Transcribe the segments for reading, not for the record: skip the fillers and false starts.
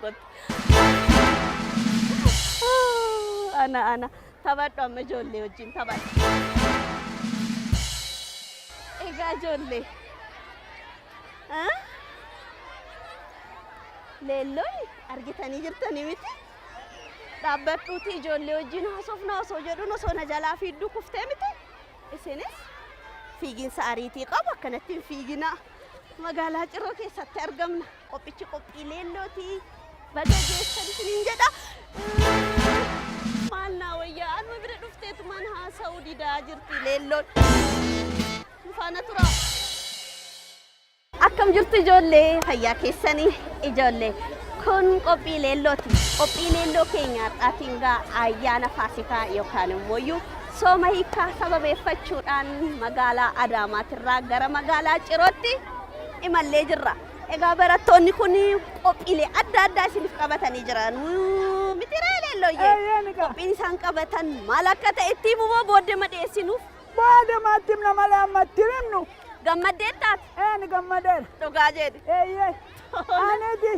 kottu. Ana ana taphadhu amma ijoollee wajjin taphadhu. Egaa ijoollee. Leelloon argitanii jirtanii miti? Dhaabbadhuuti ijoollee wajjin haasofna osoo jedhuun osoo na jalaa fiidduu kuftee miti? Isinis fiiginsa ariitii qabu akkanatti hin fiiginaa. Magaalaa Ciroo keessatti argamna. Qophichi qophii leellooti. Baga geessan isiniin jedha. Maal naa wayyaa anuma bira dhufteetumaan haasa'uu didaa jirti leelloon. Nu faana turaa. Akkam jirtu ijoollee fayyaa keessanii ijoollee kun qophii leellooti. Qophii leelloo keenya har'aatiin gaa ayyaana faasikaa yookaan immoo sooma hiikaa sababeeffachuudhaan magaalaa Adaamaatirraa gara magaalaa Cirootti imallee jirra. Egaa barattoonni kun qophiilee adda addaa isiniif qabatanii jiran. Miti ree leellooyyee? Qophiin isaan qabatan maal akka ta'e itti himuu booddee ma dhiyeessinuuf? Booda maatti himna malee amma itti himnu. Gammaddeettaati? Eeni gammadeera. Dhugaa jedhi. Eeyyee. Aniti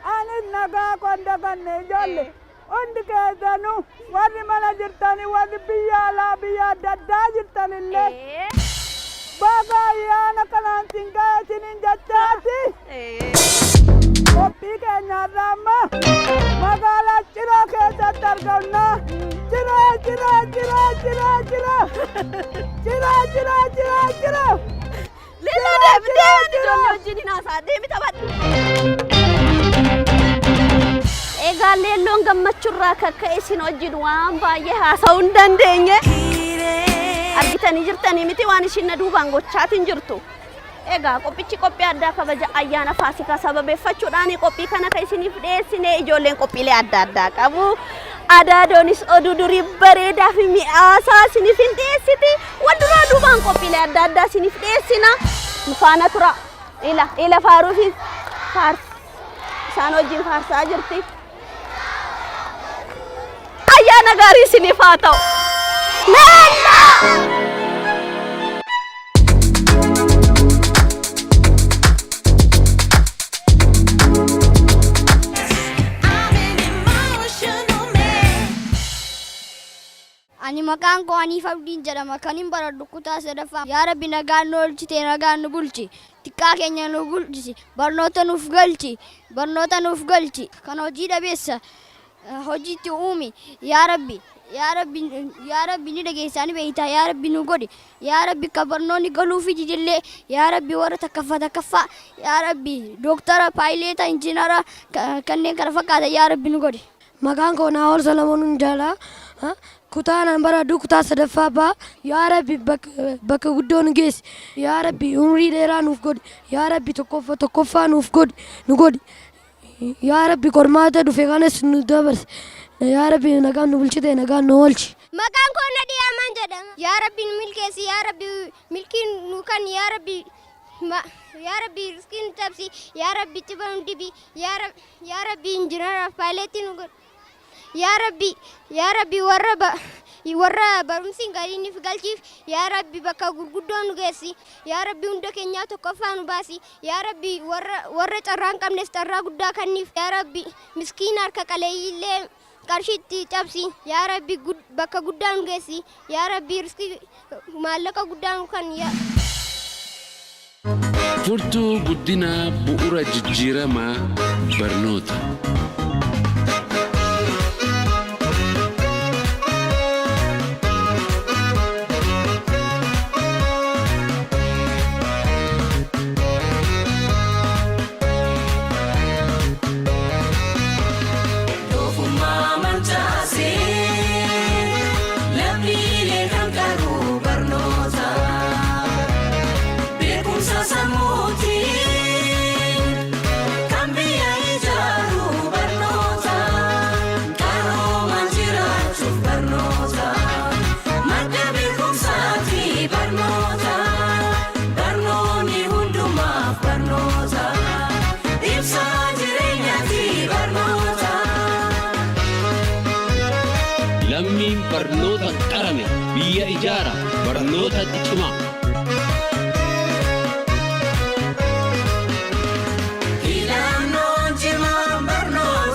ani nagaa koon daganne ijoollee. Hundi keessanuu warri mana jirtanii warri biyya alaa biyya adda addaa jirtanillee. Baga ayyaana kanaan sin ga'e isiniin jechaati. Qophii keenya har'aa amma magaalaa Ciroo keessatti argamna. Ciroo, Ciroo, Ciroo, Ciroo, Ciroo. Ciroo, Ciroo, Ciroo, Ciroo. Leelloo deemi deemi ijoollee wajjin hin haasa'a deemi taphadhu. Egaa leelloon gammachuurraa kakka'e isin wajjin waan baay'ee haasa'uu hin dandeenye. Argitanii jirtanii miti waan ishiin na duubaan gochaatiin jirtu. Egaa qophichi qophii addaa kabaja ayyaana Faasikaa sababeeffachuudhaan qophii kana kan isiniif dhiyeessine ijoolleen qophiilee adda addaa qabu. Adaadoonis oduu durii bareedaa fi mi'aasaa isiniif hin dhiyeessiti. Wal duraa duubaan qophiilee adda addaa isiniif dhiyeessina. Nu faana tura. Ila ila faaruu fi faars isaan wajjin faarsaa jirti. Ayyaana gaarii isiniif haa ta'u. Leellaa! I'm an emotional man. Ani maqaan koo Haniif Abdiin jedhama. Kanin baradhu kutaa sadaffaa. Yaa Rabbi nagaan nu oolchite nagaan nu bulchi. Xiqqaa keenya nu guddisi. Barnoota nuuf galchi. Barnoota nuuf galchi. Kan hojii dhabeessa hojiitti uumi. Yaa Rabbi. Yaa Rabbi yaa Rabbi ni dhageessaa ni beektaa. Yaa Rabbi nu godhi. Yaa Rabbi kan barnoonni galuufi didillee. Yaa Rabbi warra takkaffaa takkaffaa. Yaa Rabbi dooktara, paayileeta, injiinara kanneen kana fakkaatan yaa Rabbi nu godhi. Maqaan koo Naa'ol Solomoon Hundaadha. Kutaa nan baradhu kutaa sadaffaa ba'a. Yaa Rabbi bakka guddoo nu geessi. Yaa Rabbi umrii dheeraa nuuf godhi. Yaa Rabbi tokkoffaa tokkoffaa nuuf godhi nu godhi. Yaa Rabbi qormaata dhufe kanas nu dabarsi. Yaa Rabbi nagaan nu bulchite nagaan nu oolchi. Maqaan koo Nadhii Amaan jedhama. Yaa Rabbi nu milkeessi. Yaa Rabbi milkii nu kanni. Yaa Rabbi yaa Rabbi riskii nu cabsi. Yaa Rabbi ciba nu dibi. Yaa Rabbi Yaa Rabbi injinaraaf paayileetii nu godhi. Yaa Rabbi yaa Rabbi warra warra barumsi hin galiiniif galchiif. Yaa Rabbi bakka gurguddoo nu geessi. Yaa Rabbi hunda keenyaa tokkoffaa nu baasi. Yaa Rabbi warra warra carraa hin qabnes carraa guddaa kenniif. Yaa Rabbi miskiina harka qaleeyyii illee qarshiitti cabsi. Yaa Rabbi bakka guddaa nu geessi. Yaa Rabbi riskii maallaqa guddaa nu kenni. Furtuu guddinaa bu'ura jijjiiramaa barnoota. Doofummaa mancaasee lammiilee kan qaru barnoota. Beekumsa sammuutiin kan biyya ijaaru barnoota. Qaroomaan jiraachuuf barnoota. Madda beekumsaati barnoota. Barnoonni hundumaaf barnoota. Ibsaa jireenyaati barnoota. Lammiin barnoota qarame biyya ijaara barnootatti cimaa. Filannoon cimaan barnoota.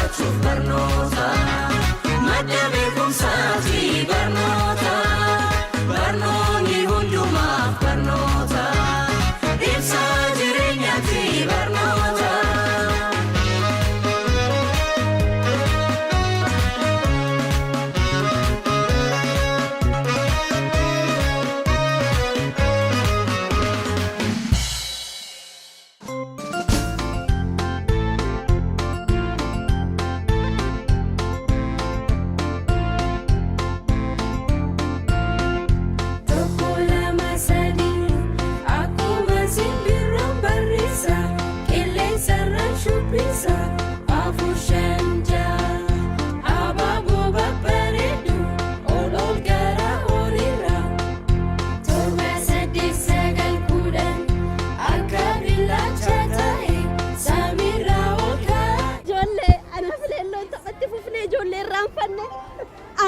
jiraachuuf barnoota. Madda beekumsaati barnoota. Barnoonni hundumaaf barnoota. Ibsaa jireenyaati barnoota. Tokko lama sadii akkuma simbirroon barreessa qilleensarraan shubbisa afur shan ja'a abaaboo babbareedu ol ol gara oliirra torba saddeet sagal kudhan akka billaacha ta'e samiirra ol ka'a. Ijoollee anaaf leelloon taphatti fufnee ijoollee irraanfanne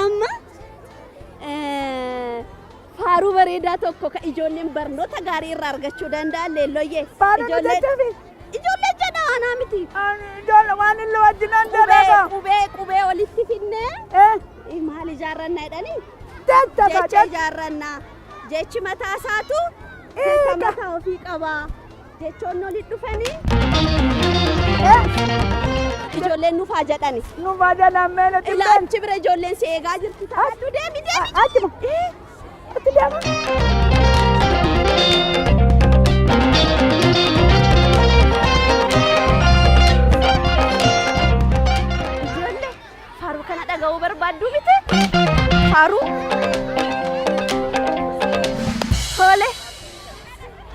amma faaruu bareedaa tokko ka ijoolleen barnoota gaarii irraa argachuu danda'an leellooyyee. Faaruu nu jechuufi? Ijoollee jedha anaa miti. Ijoollee waan inni wajjinan Qubee jedhama. qubee qubee walitti finnee maal ijaarrannaa jedhanii? Jecha Jecha ijaarrannaa. Jechi mataa isaatu hiika mataa ofii qaba. Jechoonni walitti dhufanii ijoolleen nufaa jedhani. Nufaa jedhan mee nuti Ilaa achi bira ijoolleen si eegaa jirti. Taphadhu deemi deemi. Achuma. Achi deema. Ijoollee faaruu kana dhaga'uu barbaadduu miti? Faaruu. Tole.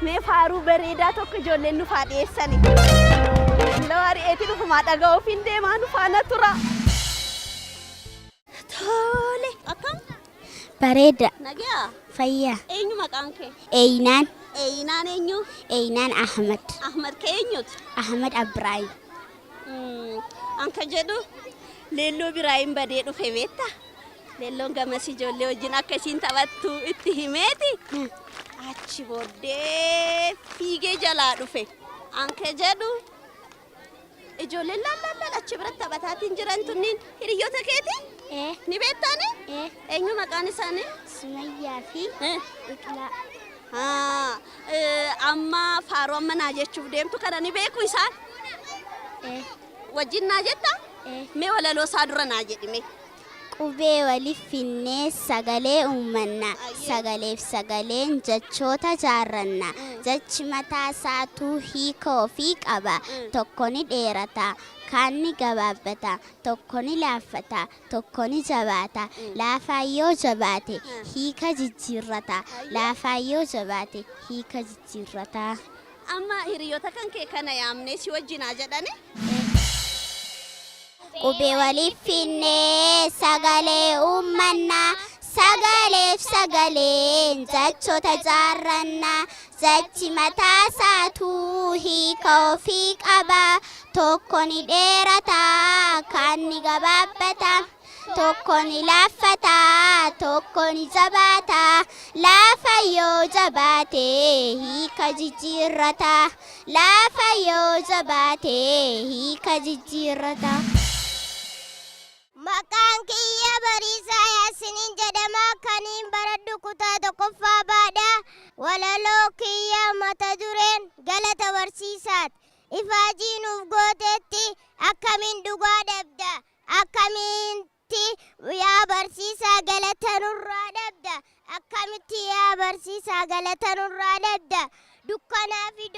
Mee faaruu bareedaa tokko ijoolleen nufaa dhiyeessani. Loo ari'eetii dhufumaa dhaga'uuf hin deemaa nu faana tura. Tole. Akkam? Bareeda. Nagaa? Fayyaa. Eenyu maqaan kee? Eeyinaan. Eeyinaan eenyu? Eeyinaan Ahmad. Ahmad kee eenyuti? Ahmad Abiraayim. An ka jedhu leelloo Biraayim badee dhufe beektaa? Leelloon gamas ijoollee wajjin akka isiin taphattu itti himeeti. Achi booddee fiigee jalaa dhufe. An ka jedhu ijoolleen laal laal laal achi biratti taphataatiin jiran tunniin hiriyoota keeti? Ni beektaani? Eenyu maqaan isaanii? Sumayyaa fi Biqilaa. Amma faaruu amma naa jechuuf deemtu kana ni beeku isaan? Wajjin naa jetta? Mee walaloo isaa dura naa jedhi mee. Qubee waliif finnee sagalee uummanna. Sagaleef sagaleen jechoota jaarranna. Jechi mataa isaatuu hiika ofii qaba. Tokko ni dheerata, kaan ni gabaabbata, tokko ni laaffata, tokko ni jabaata. Laafaan yoo jabaate hiika jijjiirrata. Laafaan yoo jabaate hiika jijjiirrata. Amma hiriyoota kan kee kana yaamnee si wajjin haa jedhani. Qubee waliif finnee sagalee uummanna. Sagaleef sagaleen jechoota jaarranna. Jechi mataa isaatuu hiika ofii qaba. Tokko ni dheerata, kaan ni gabaabbata. Tokko ni laaffata, tokko ni jabaata. Laafa yoo jabaate hiika jijjiirrata. Laafa yoo jabaate hiika jijjiirrata. Maqaan kiyya Bariisaa Yaasiniin jedhama. Kaniin baradhu kutaa tokkoffaa baadha. Walaloo kiyya mata dureen galata barsiisaati. Ifaajii nuuf gooteetti akkamiin dhugaa dhabda? Akkamitti yaa barsiisaa galata nurraa dhabda? Akkamitti yaa barsiisaa galata nurraa dhabda? Dukkanaa fi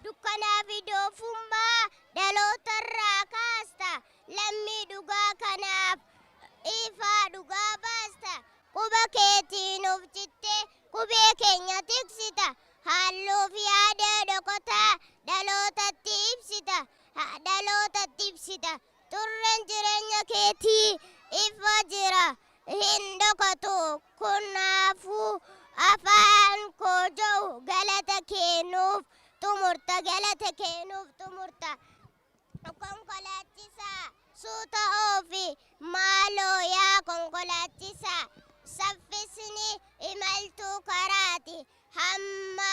dukkanaa fi doofummaa dhalootarraa kaasta. Lammii dhugaa kanaaf ifaa dhugaa baasta. Quba keetiin of cittee qubee keenya tiksita. Halluu fi yaada dhokataa dhalootatti ibsita. Dhalootatti ibsita. Xurreen jireenya keetii ifa jira hin dhokatu. Kanaafuu afaan koo jiru galata kee nuuf xumurta. Galata kee nuuf xumurta. Konkolaachisaa suuta oofi maaloo yaa konkolaachisaa. Saffisni imaltuu karaati hamma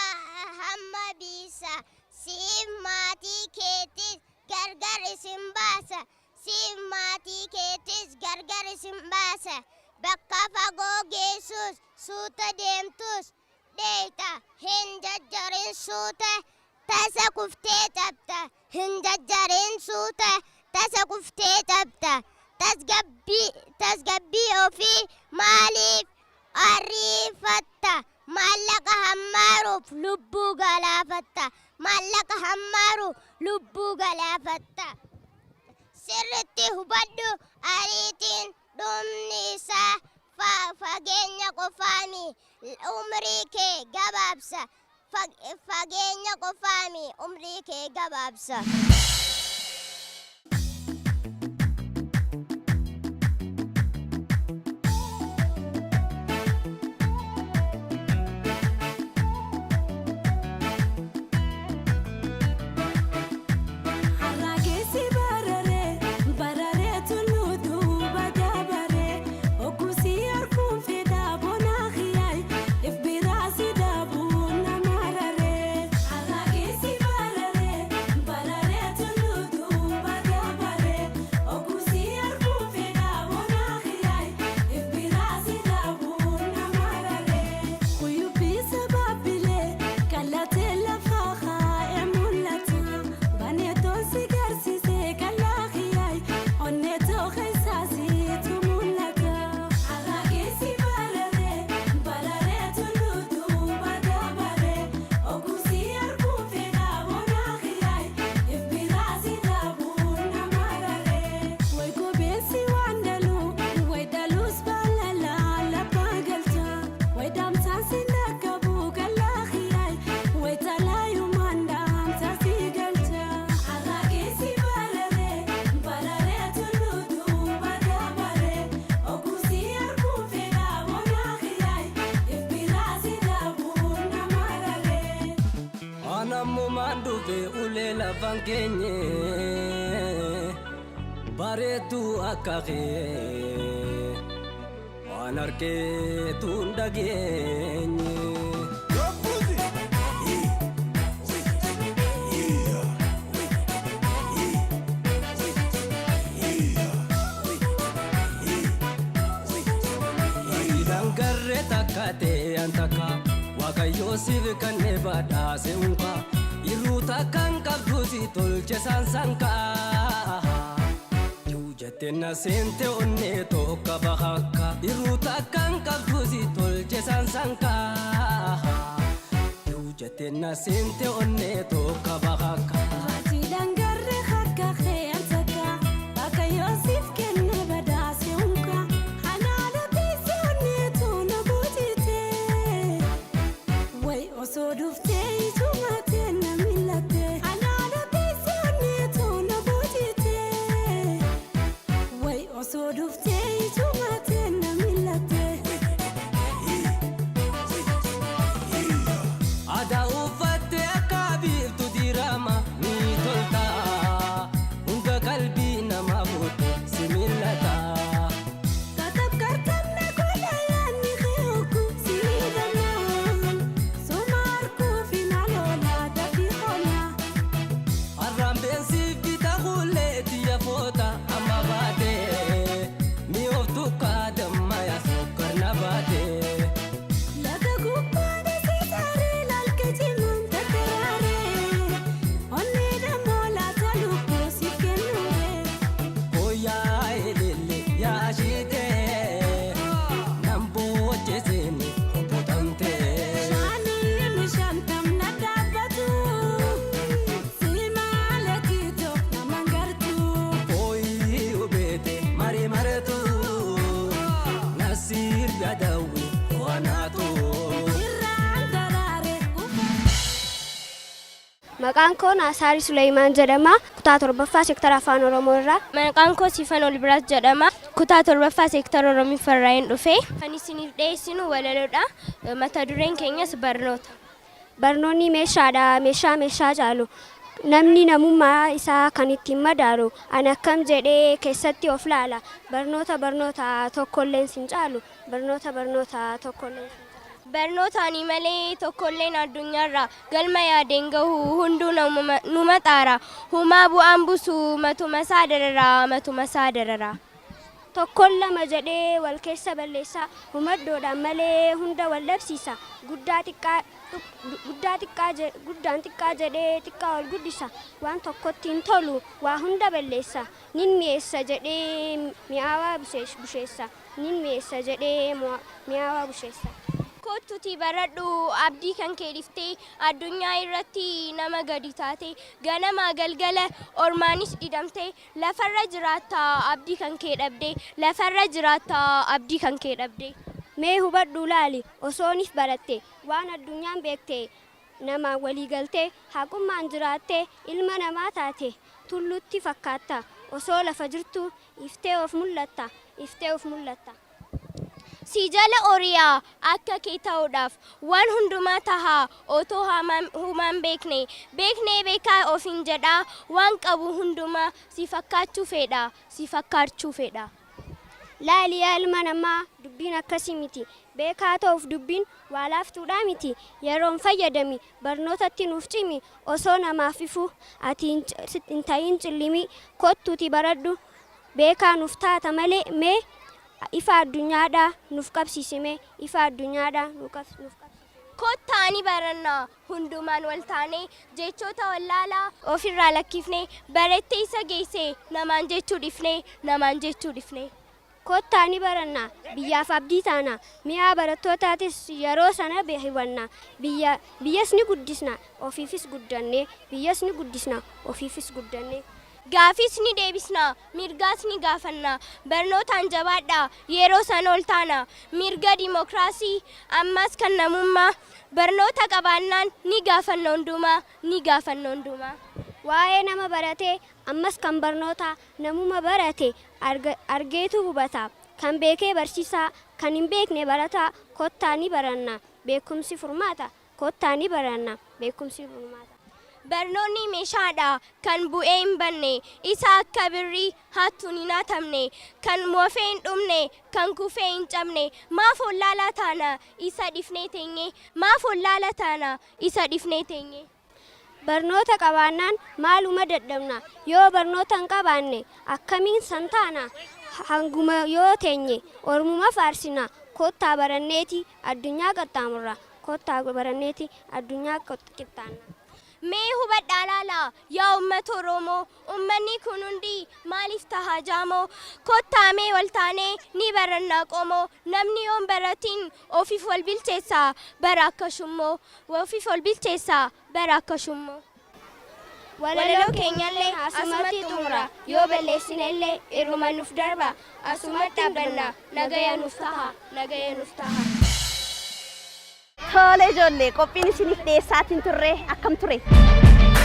hamma biisa. Siif maatii keetis gargar isin baasa. Siif maatii keetis gargar isin baasa. Bakka fagoo geessus suuta deemtus dheeyxa. Hin jajjarin suuta tasa kuftee cabxa. Hin jajjarin suuta tasa kuftee cabxa. Tasgabbii tasgabbii ofii maaliif ariifatta? Maallaqa hammaaruuf lubbuu galaafatta. Maallaqa hammaaruuf lubbuu galaafatta. Sirritti hubadhu ariitiin dhumni isaa fageenya qofaami umrii kee gabaabsa. Fageenya qofaami umrii kee gabaabsa. Harraagessi bararee bararee tulluu duuba dabaree oggusii arguun fedhaa bonaa xiyyaay if biraa si dhabuun nama raree. Harraagessi bararee bararee tulluu duuba dabaree oggusii arguun fedhaa bonaa xiyyaay if biraa si dhabuun nama raree. Kuyyubii sabaabilee kallatee lafa kaa'ee mul'ata. Baneetoo si garsiisee kalaa xiyyaay onneetoo keessaa siitu mul'ata. Harraagessi bararee bararee tulluu duuba dabaree oggusii arguun fedhaa bonaa xiyyaay if biraa si dhabuun nama raree. Wayi gobeessi waan daluu wayi daluus bal'alaa lafa galcha wayi daamsaan si dhaqqabu kalaa xiyyaay wayi talaayumaan daamsaa si galcha. Harraagessi bararee bararee tulluu duuba dabaree oggusii arguun fedhaa bonaa xiyyaay if biraa si dhabuun nama raree. Anammumaan dhufe ulee lafaan keenye bareedduu akka kee waan argeetu hin dhageenye. Dangarree takka ta'e an takka Waaqayyoo siif kennee badhaase unka Yeroo takkaan qabdu si tolche saansankaa. Jettee na seente onnee tokko bahakka Yeroo takkaan qabdu si tolche saansankaa. Jettee na seente onnee tokko bahakka. Dangarree harka kee takka bakka Yoosif kenne badhaase unka hanaala teessee onneetu na guutite wayi osoo dhuftee ijuma na milatte hanaala teessee onneetu na guutite wayi osoo dhuftee ijuma na milatte. Aadaa uffattee akka biiftu dirama ni tolta. Hunda qalbii namaa fuute si mil'ata. Katab kartanna kola yaanni keeku siidhamaan suma arguuf finalola dafii hola. Harambeen siif bita hullee tiyya foota amma baate. Mi'ooftu kaadamma yaa sokkar na baate. Laga gubbaadha siitaaree laalke jimaan tattaraaree onnee dammoo laata lubbuu siif kennuuree. Oyaa elele yaa shiitee nan boojjeseeni obbotamtee. Shaanii mishantam na dhaabbatu si malee nama gartu. Ooyii obeete marii mareetu nasiir gadawi waanaatu. Irraan daraare. Maqaan koo Naasaarii Suleymaan jedhama. Kutaa torbaffaa seektara Afaan Oromoo irraa. Maqaan koo Sifan Olbiraas jedhama. Kutaa torbaffaa seektara Oromiffaa irraayin dhufe. Kan isiniif dhiyeessinu walaloodha. Mata dureen keenyas barnoota. Barnoonni meeshaadha. Meeshaa meeshaa caalu. Namni namummaa isaa kan ittiin madaalu. Ani akkam jedhee keessatti of laala. Barnoota barnoota tokkolleen sin caalu. Barnoota barnoota tokkolleen sin caalu. Barnootaani malee tokkolleen addunyaarra galma yaadeen gahu hunduu numa xaara. Humaa bu'aan busu matuma isaa dararaa matuma isaa dararaa. Tokkoon lama jedhee wal keessa balleessa, humaddoodhaan malee hunda wal dhabsiisa. Guddaa xiqqaa guddaa xiqqaa guddaan xiqqaa jedhee xiqqaa ol guddisa. Waan tokkotti hin tolu waa hunda balleessa. Nin mi'eessa jedhee mi'aawaa busheessa. Nin mi'eessa jedhee mi'aawaa busheessa. Kottuutii baradhu abdii kan kee dhiftee addunyaa irratti nama gadi taate ganamaa galgala ormaanis didamtee lafarra jiraatta abdii kan kee dhabde lafarra jiraatta abdii kan kee dhabde. Mee hubadhu laali osoonif baratte waan addunyaan beekte namaan walii galtee haqummaan jiraattee ilma namaa taate tullutti fakkaatta osoo lafa jirtu iftee of mul'atta iftee of mul'atta. Si jala oriyaa akka kee ta'uudhaaf waan hundumaa tahaa otoo humaan beekne beeknee beekaa ofiin jedhaa waan qabu hundumaa si fakkaachuu fedha si fakkaachuu fedha. Laali yaa ilma namaa dubbiin akkasii miti beekaa ta'uuf dubbiin waa laaftuudhaa miti yeroon fayyadami barnootatti nuuf cimi osoo namaaf ifu ati hin ta'in cillimi kottuuti baradhu beekaa nuuf taata malee mee ifa addunyaadhaa nuuf qabsiisime ifa addunyaadhaa nuuf qabsiisime. Kottaa ni barannaa hundumaan wal taanee jechoota wallaalaa ofirraa lakkifnee barattee isa geesse namaan jechuu dhifnee namaan jechuu dhifnee. Kottaa ni baranna biyyaaf abdii taana mi'aa barattootaatis yeroo sana hubanna biyya biyyas ni guddisna ofiifis guddanne biyyas ni guddisna ofiifis guddanne. Gaafis ni deebisna mirgaas ni gaafanna barnootaan jabaadha yeroo sana ol taana mirga dimokiraasii ammas kan namummaa barnoota qabaannaan ni gaafanna hundumaa ni gaafanna hundumaa. Waa'ee nama baratee ammas kan barnootaa namuma barate argeetu hubata kan beekee barsiisaa kan hin beekne barataa kottaa ni baranna beekumsi furmaata kottaa ni baranna beekumsi furmaata. Barnoonni meeshaadha kan bu'ee hin banne isa akka birrii hattuun hin hatamne kan moofee hin dhumne kan kufee hin cabne maaf wallaalaa taana isa dhifnee teenye maaf wallaalaa taana isa dhifnee teenye. Barnoota qabaannaan maaluma dadhabna yoo barnoota hin qabaanne akkamiin san taana hanguma yoo teenye ormuma faarsina kottaa baranneeti addunyaa qaxxaamurra kottaa baranneeti addunyaa qixxaanna. Mee hubadhaa laalaa yaa uummata Oromoo uummanni kun hundi maaliif tahaa jaamoo kottaa mee wal taanee ni barannaa qomoo namni yoon baratiin ofiif wal bilcheessaa bara akka shummoo ofiif wal bilcheessaa bara akka shummoo. Walaloo keenyallee asumatti xumura yoo balleessinellee irruma nuuf darba asumatti dhaabbanna nagaya nuuf taha nagaya nuuf taha. Tole ijoollee qophiin isiniif dhiyeessaatiin turre akkam ture?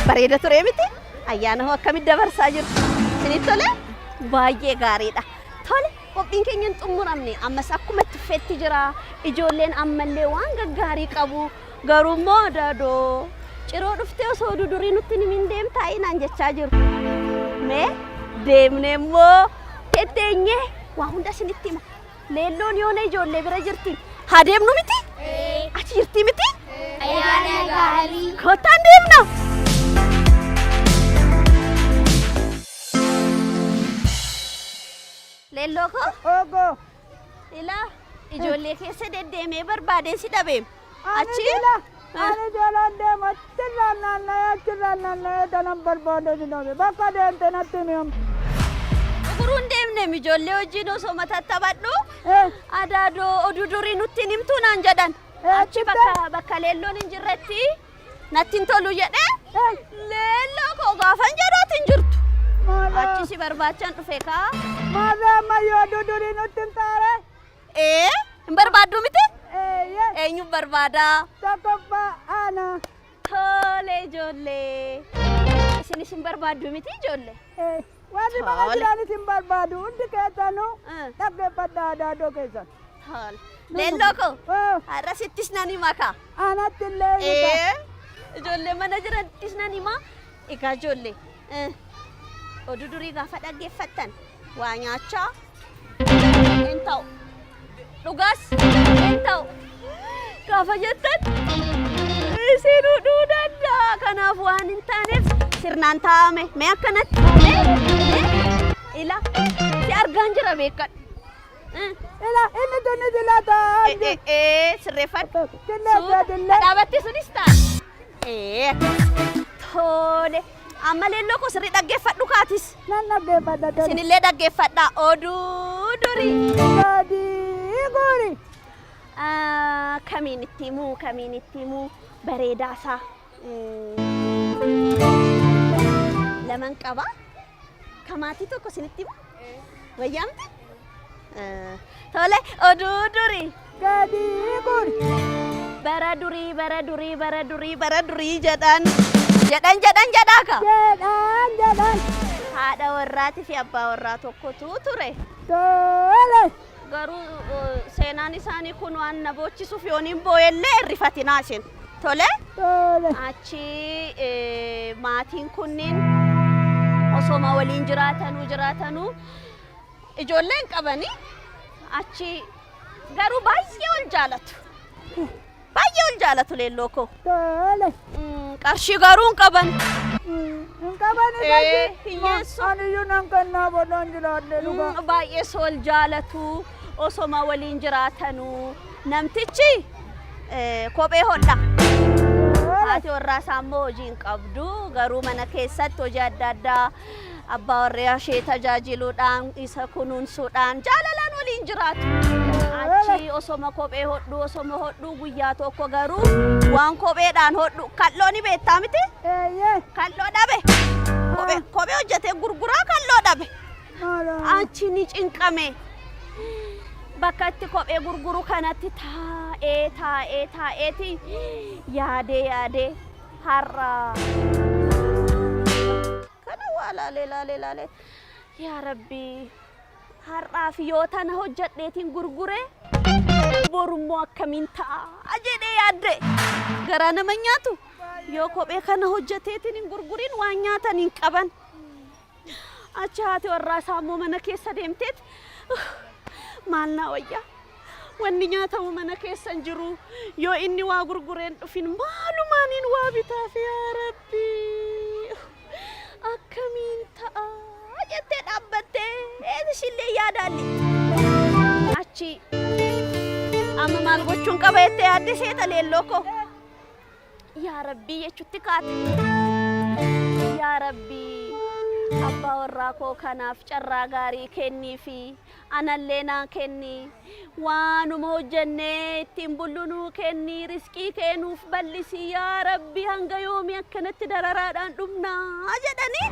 Bareeda ture miti? Ayyaana hoo akkamitti dabarsaa jirtu? Isinitti tole? Baay'ee gaariidha. Tole qophiin keenya hin xumuramne ammas akkuma itti fufetti jira. Ijoolleen ammallee waan gaggaarii qabu. Garuu immoo dadoo ciroo dhuftee osoo dudurii nutti hin himin deemtaa naan jechaa jiru. Mee deemnee immoo tetteenyee waa hunda isinitti hima. Leelloon yoona ijoollee bira jirti. Haa deemnu miti? Achi jirti miti? Ayyaana gaarii. Kottaan deemna. Leelloo koo Ogo. Ilaa ijoollee keessa deddeemee barbaadeen si dhabeem. Achi Ani jalaan deema achirraan naanna'ee achirraan naanna'ee tanan barbaade si dhabe bakka deemte natti himi. Uguruun deemneem ijoollee wajjin osoo mataatti taphadhu adaadoo oduu durii nutti hin himtuu naan jedhan. Achi bakka bakka leelloon hin jirretti natti hin tolu jedhee leelloo koo gaafan jedhuuti hin jirtu. Achi si barbaachan dhufe kaa. Maarree ammayyoo oduu durii nutti hin taare. Ee hin barbaaddu miti? Eenyuun barbaadaa? Tokkoffaa ana. Tole ijoollee. Isinis hin barbaaddu miti ijoollee? Warri mana jiranis hin barbaadu hundi keessanuu dhaggeeffadhaa adaadoo keessan. Tole. Leelloo koo har'a sittis nan hima kaa. Anatti illee hima. Ijoollee mana jiranittis nan hima. Egaa ijoollee oduu durii gaafa dhaggeeffattan waa nyaachaa hin ta'u. Dhugaas hin ta'u. Gaafa jettan isin hudhuu danda'a. Kanaaf waan hin taaneef sirnaan taa'ame. Mee akkanatti. Mee mee ila si argaan jira beekadhu. Ila inni tuni sila taa'aa jiru. Ee sirreeffadhu. Dillee Suuta. dillee. Dhaabatti sunis ta'a. Ee akkas. Tole. Amma leelloo koo sirrii dhaggeeffadhu kaatis. Nan dhaggeeffadha tole. Isinillee dhaggeeffadhaa. Oduu durii. Gadi guuri. Ah, Kamiin itti himuu kamiin itti himuu bareedaa isaa. Laman qaba. Kamaatii tokko isinitti himu? Wayyaamti? Tole oduu durii. Gadi guuri. Bara durii bara durii bara durii bara durii jedhan jedhan jedhan jedhaa ka. Jedhan jedhan. Haadha warraatii fi abbaa warraa tokkotu ture. Tole. Garuu seenaan isaanii kun waan na boochisuuf yoon hin boo'ellee hirrifatinaa isin. Tole. Tole. Achi maatiin kunniin osoma waliin jiraatanuu jiraatanuu ijoollee hin qabanii achi garuu baay'ee wal jaalatu. Baay'ee wal jaalatu leelloo koo. Tole. Qarshii garuu hin qaban. Hin qaban Ee, hiyyeessu. Ani iyyuu nan kennaa boodaan jiraadhe dhugaa. Baay'ee wal jaalatu osoma waliin jiraatanuu namtichi kophee hodha. Haati warraa isaa immoo hojii hin qabdu garuu mana keessatti hojii adda addaa abbaa warraa ishee tajaajiluudhaan isa kunuunsuudhaan jaalalaan waliin jiraatu. Achi osoma kophee hodhu osoma hodhu guyyaa tokko garuu waan kopheedhaan hodhu kal'oo ni beektaa miti? Eeyyee. Kal'oo dhabe. Kophee kophee hojjetee gurguraa kal'oo dhabe. Achi ni cinqame. Bakka itti kophee gurguru kanatti taa'ee taa'ee taa'eeti yaadee yaadee har'a. Kana waa laalee laalee laalee yaa Rabbi har'aaf yoo tana hojjedheetiin gurgure borummoo akkamiin ta'a jedhee yaadde garaa nama nyaatu yoo kophee kana hojjeteetiin hin gurgurin waan nyaatan hin qaban. Achi haati warraa isaa immoo mana keessa deemteet maal naa wayyaa wanni nyaatamu mana keessa hin jiru yoo inni waa gurgureen dhufin maalumaaniin waa bitaaf yaa Rabbi akkamiin ta'a jettee dhaabbattee ishillee yaadaalli. Achi amma maal gochuun qaba jettee yaadde seeta leelloo koo. Yaa Rabbii jechutti kaate. Yaa Rabbii abbaa warraa koo kanaaf carraa gaarii kenniifi anallee naa kenni waanuma hojjennee ittiin bullu nuu kenni riskii kee nuuf bal'isi yaa Rabbii hanga yoomii akkanatti dararaadhaan dhumnaa jedhanii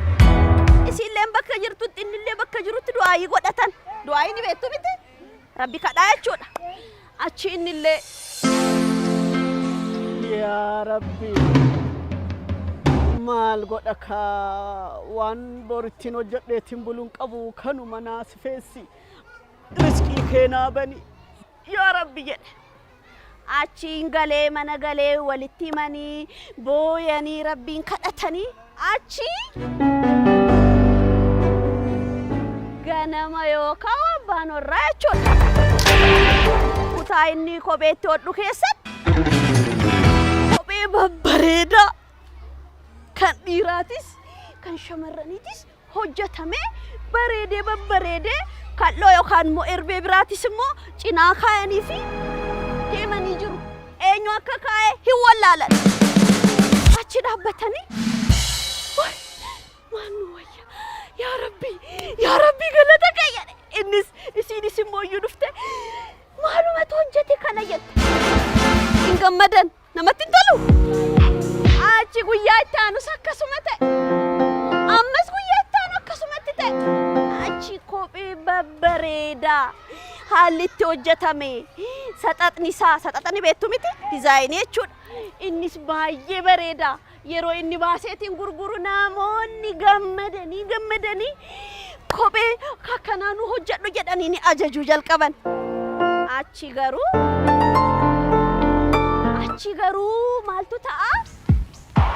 isiilleen bakka jirtutti innillee bakka jirutti du'aayii godhatan. Du'aayii ni beektu miti? Rabbi kadhaa jechuudha. Achi innillee Yaa Rabbi maal godha kaa waan borittiin hojjedheetiin buluun qabu kanuma naa sifeessi riskii kee naa bani yaa Rabbi jedhe. Achiin galee mana galee walitti himanii booyanii Rabbiin kadhatanii achi ganama yookaan abbaan warraa jechuudha. Kutaa inni kopheetti hodhu keessatti kophee babbareedaa kan dhiiraatis kan shamarraniitis hojjetamee bareedee babbareedee kal'oo yookaan immoo erbee biraatis immoo cinaa kaayanii fi deemanii jiru. Eenyu akka kaa'e hin wallaalan. Achi dhaabbatanii "Waay, maal nu wayya yaa Rabbi yaa Rabbi galata kee jedhe. Innis isiinis immoo iyyuu dhufte maalumatu hojjete kana jette. Hin gammadan namatti hin tolu. Achi guyyaa itti aanus akkasuma ta'e. Ammas guyyaa itti aanu akkasumatti ta'e. Achi kophee babbareedaa haalli itti hojjetame saxaxni isaa saxaxni beektu miti dizaayinii jechuudha. Innis baay'ee bareeda. Yeroo inni baaseetiin gurguru namoonni gammadanii gammadanii kophee akkanaa nu hojjedhu jedhanii ni ajajuu jalqaban. Achi garuu achi garuu maaltu ta'a?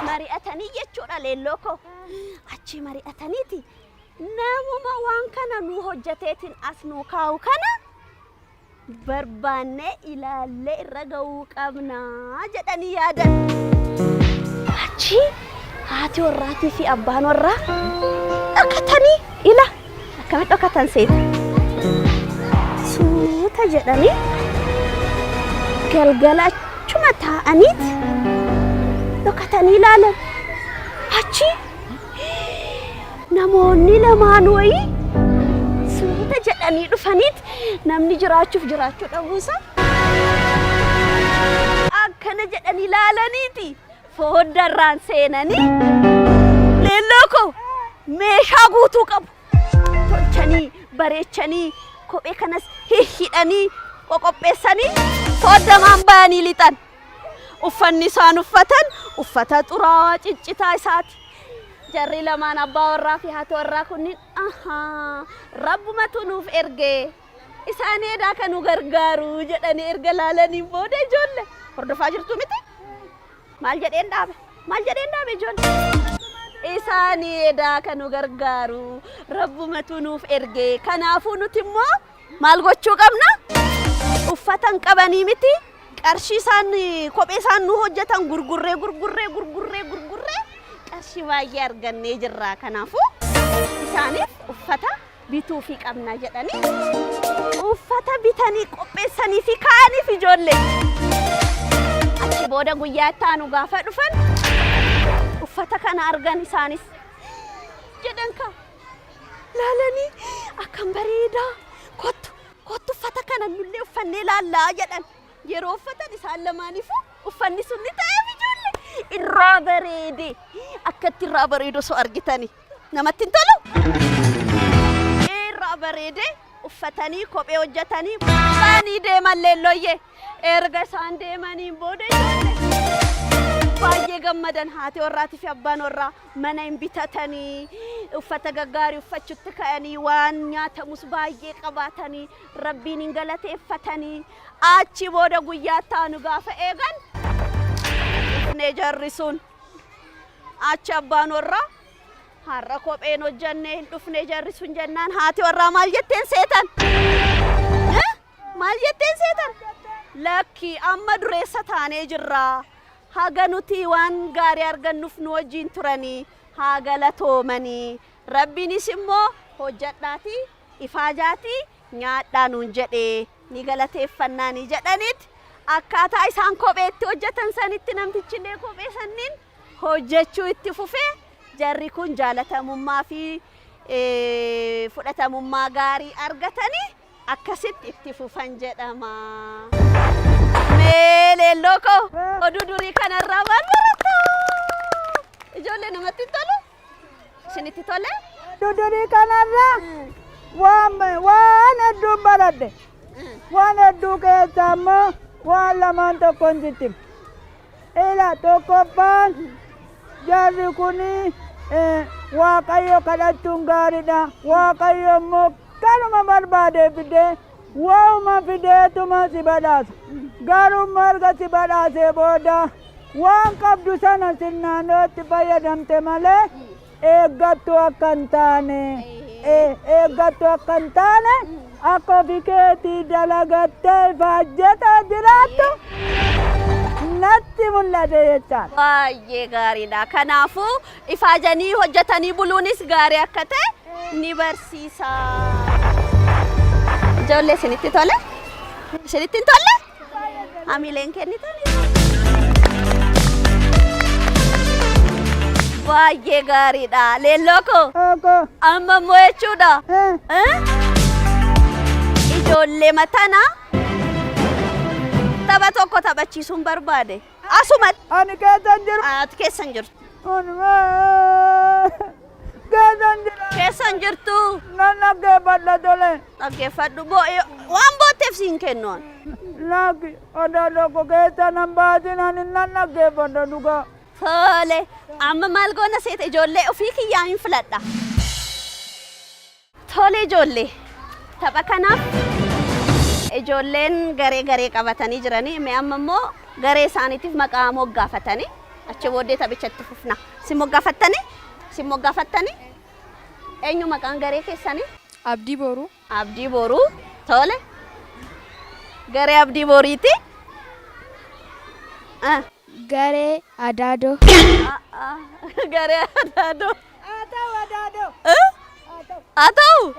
Mari'atanii jechuudha leelloo koo. Achi mari'ataniiti namuma waan kana nu hojjeteetiin as nu kaa'u kana barbaannee ilaallee irra ga'uu qabna jedhanii yaadan. Achi haati warraatii fi abbaan warraa dhokatanii ila akkamitti dhokatan seeta. Suuta jedhanii galgala achuma taa'aniit dhokatanii ilaalan. Achi namoonni lamaan wayii suuta jedhanii dhufaniit namni jiraachuuf jiraachuu dhabuusaa akkana jedhanii ilaalaniiti fooddarraan seenanii leelloo koo meeshaa guutuu qabu tolchanii bareechanii kophee kanas hihhidhanii qoqopheessanii fooddamaan bayanii lixan. Uffanni isaan uffatan uffata xuraawaa ciccitaa isaati. Jarri lamaan abbaa warraa fi haati warraa kunniin ahaa rabbumatu nuuf erge isaan eedaa kan nu gargaaru jedhanii erga laalaniin booda ijoolle hordofaa jirtu miti. Maal jedheen dhaabe? Maal jedheen dhaabe ijoolle? Isaanii edaa kan nu gargaaru rabbumatu nuuf erge kanaafuu nuti immoo maal gochuu qabna? Uffata hin qabanii miti qarshii isaan kophee isaan nu hojjetan gurgurree gurgurree gurgurree gurgurree qarshii baay'ee argannee jirra. Kanaafuu isaaniif uffata bituufii qabna jedhanii uffata bitanii qopheessanii fi kaa'aniif ijoollee. Achi booda guyyaa itti aanu gaafa dhufan uffata kana argan isaanis jedhan kaa laalanii akkam bareedaa kottu kottu uffata kana nullee uffannee laallaa jedhan. Yeroo uffatan isaan lamaaniifuu uffanni sun ni ta'eef ijoollee irraa bareede akkatti irraa bareedu osoo argitanii namatti hin tolu. Irraa bareede uffatanii kophee hojjetanii baanii deeman leelloyyee erga isaan deemaniin booda ijoollee baay'ee gammadan haati warraatii fi abbaan warraa mana hin bitatanii uffata gaggaarii uffachutti ka'anii waan nyaatamus baay'ee qabaatanii rabbiin hin galateeffatanii Achi booda guyyaa itti aanu gaafa eegan dhufne jarri sun. Achi abbaan warraa har'a kopheen hojjannee hin dhufne jarri sun jennaan haati warraa maal jetteen seetan? Eh? Maal jetteen seetan? Lakki amma dureessa taanee jirra. Haga nuti waan gaarii argannuuf nu wajjin turanii haa galatoomanii. Rabbiinis immoo hojjadhaatii ifaajaatii nyaadhaa nuun jedhe ni galateeffannaani jedhaniit akkaataa isaan kophee itti hojjetan sanitti namtichillee kophee sanniin hojjechuu itti fufe jarri kun jaalatamummaa fi fudhatamummaa gaarii argatanii akkasitti itti fufan jedhama. Mee leelloo koo oduu durii kanarraa maal barattu? Ijoollee namatti hin tolu? Isinitti tole? Dudurii kanarraa waan waan hedduun baradhe. Waan hedduu keessaa immoo waan lamaan tokkon sitti hima. Ila tokkoffaan jarri kun Waaqayyo kadhachuun gaariidha. Waaqayyo immoo kanuma barbaade fidee waa'uma fideetuma si badhaasa. Garuu immoo erga si badhaasee booda Waan qabdu sana sirnaan yoo itti fayyadamte malee eeggattuu akka hin taane eeggattuu akka hin taane akka ofii keetii dalagattee ifaajjetee jiraattu natti mul'ate jechaadha. Baay'ee gaariidha. Kanaafuu ifaajanii hojjetanii buluunis gaarii akka ta'e ni barsiisa. Ijoollee isinitti tole? Isinitti hin tolle? Hamileen kennitanii. Baay'ee gaariidha. Leelloo koo Oko. amma immoo jechuudha. Eh. Eh? Ijoollee matana tapha tokko taphachiisuun barbaade. Asumatti. Ani keessa hin jiru. Ati keessa hin jirtu. Ani keessa hin jiru. Keessa hin jirtu. Nan dhaggeeffadha tole. Dhaggeeffadhu. Waan bootteef siin kennu ani. Lakki odaa tokko keessa nan baasin ani nan dhaggeeffadha dhugaa. Tole. Amma maal goona seeta ijoollee ofii kiyyaa hin filadha. Tole ijoollee. Tapha kanaaf ijoolleen garee garee qabatanii jiranii mee amma immoo garee isaaniitiif maqaa moggaafatanii achi booddee taphicha itti fufna. Isin moggaafattanii? Isin moggaafattanii? Eenyu maqaan garee keessanii? Abdii Boruu. Abdii Boruu. Tole. Garee Abdii Boriiti. Garee Adaadoo. Garee Adaadoo. Haa ta'u Adaadoo. Haa ta'u.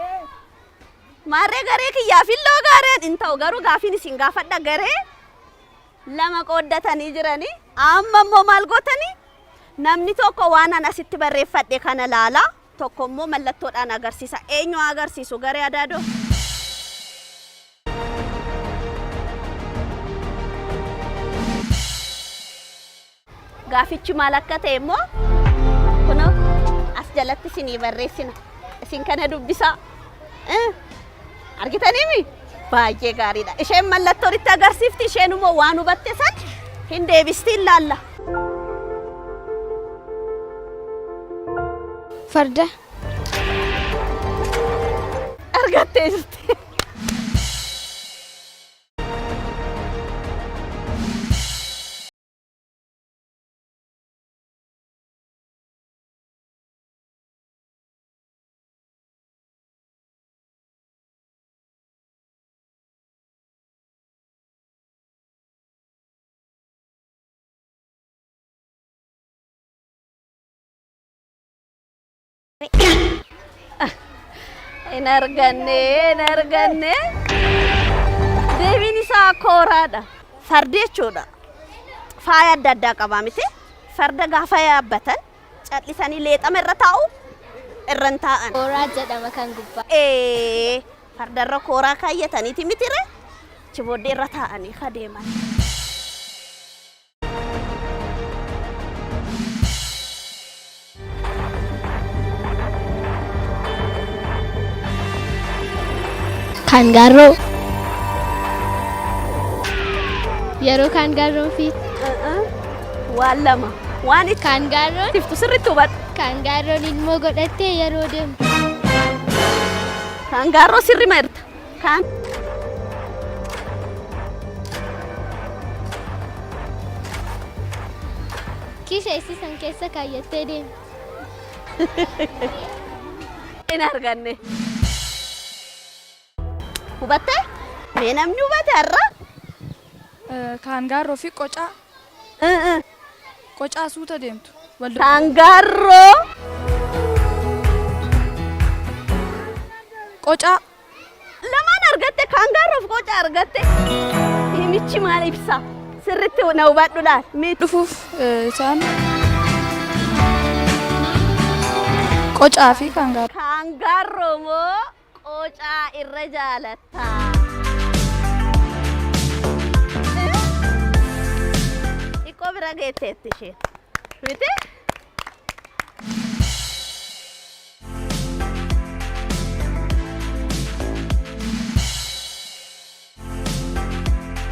Maarree garee kiyyaaf illoo gareen hin ta'u garuu gaafiin isin gaafadha garee lama qooddatanii jiranii amma immoo maal gootanii namni tokko waan an asitti barreeffadhe kana laala tokko immoo mallattoodhaan agarsiisa eenyu agarsiisu garee Adaadoo. Gaafichi maal akka ta'e immoo kunoo as jalatti isinii barreessina. Isin kana dubbisaa. Argitaniimi? Baay'ee gaariidha. Isheen mallattoon itti agarsiifti isheen immoo waan hubatte san hin deebisti hin laalla. Farda. Argattee jirti. Hin arganne, hin arganne. Deebiin isaa kooraadha. Fardi jechuudha. Faaya adda addaa qaba miti. Farda gaafa yaabbatan callisanii leexama irra taa'u irra hin taa'an. Kooraa jedhama kan gubbaa. Ee, fardarra kooraa kaayyataniiti mitire achi booddee irra taa'anii kadeeman. Kaangaarroo. Yeroo kaangaarroon fiigu. Waan lama. Waan itti Kaangaarroon. Tiftu sirriitti hubadhu. Kaangaarroon ilmoo godhattee yeroo deemtu. Kaangaarroo sirri ma jirta? Kaan. Kiisha isii san keessa kaayyattee deemti. Hin arganne. Hubattee? Mee namni hubate har'a? Kaangaarroo fi qocaa. Qocaa suuta deemtu. Kaangaarroo. Qocaa. Lamaan argatte kaangaarroo fi qocaa argatte. Himichi maal ibsa? Sirriitti na hubadhu laal. Dhufuuf isaan qocaa fi kaangaarroo. Kaangaarroo moo qocaa irra jaalatta? Xiqqoo bira geetteetti isheen. Miti?